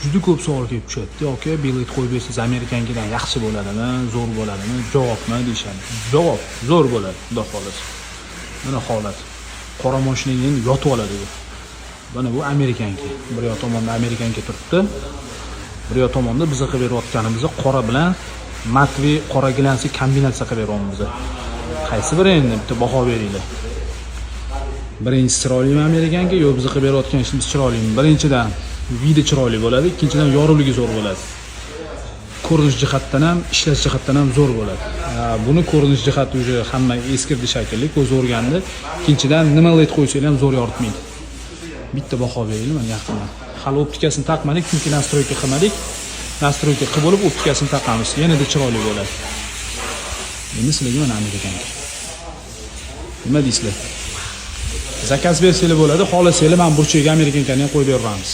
Juda ko'p savol kelib tushadi. "Aka, BLED qo'yib bersangiz, американка dan yaxshi bo'ladimi, zo'r bo'ladimi, javobmi?" deyishadi. Javob: zo'r bo'ladi, xudo xohlasa. Mana holat. Qora mashinaga endi yotib oladi bu. Mana bu американка. Bir yoq tomonda американка turibdi. Bir yoq tomonda biza qilib berayotganimizni qora bilan матовый, qora глянец kombinatsiya qilib beryapmiz. Qaysi biri endi, bitta baho beringlar. Birinchisi chiroylimi, американка, yo biza qilib berayotgan ishimiz chiroylimi? Birinchidan, вид i chiroyli bo'ladi, ikkinchidan, yorug'ligi zo'r bo'ladi. Ko'rinish jihatdan ham, ishlash jihatdan ham zo'r bo'ladi. Buni ko'rinish jihati уже hamma eskirdi shekilli, ko'z o'rgandi. Ikkinchidan, nima LED qo'ysanglar ham zo'r yoritmaydi. Bitta baho beringlar mana yaqindan. Hali optikasini taqmadik, chunki настройка qilmadik. Настройка qilib bo'lib, optikasini taqamiz. Yanada chiroyli bo'ladi. Endi sizlarga mana американка. Nima deysizlar? Заказ bersanglar bo'ladi, xohlasanglar mana burchagiga американка ni ham qo'yib beraveramiz.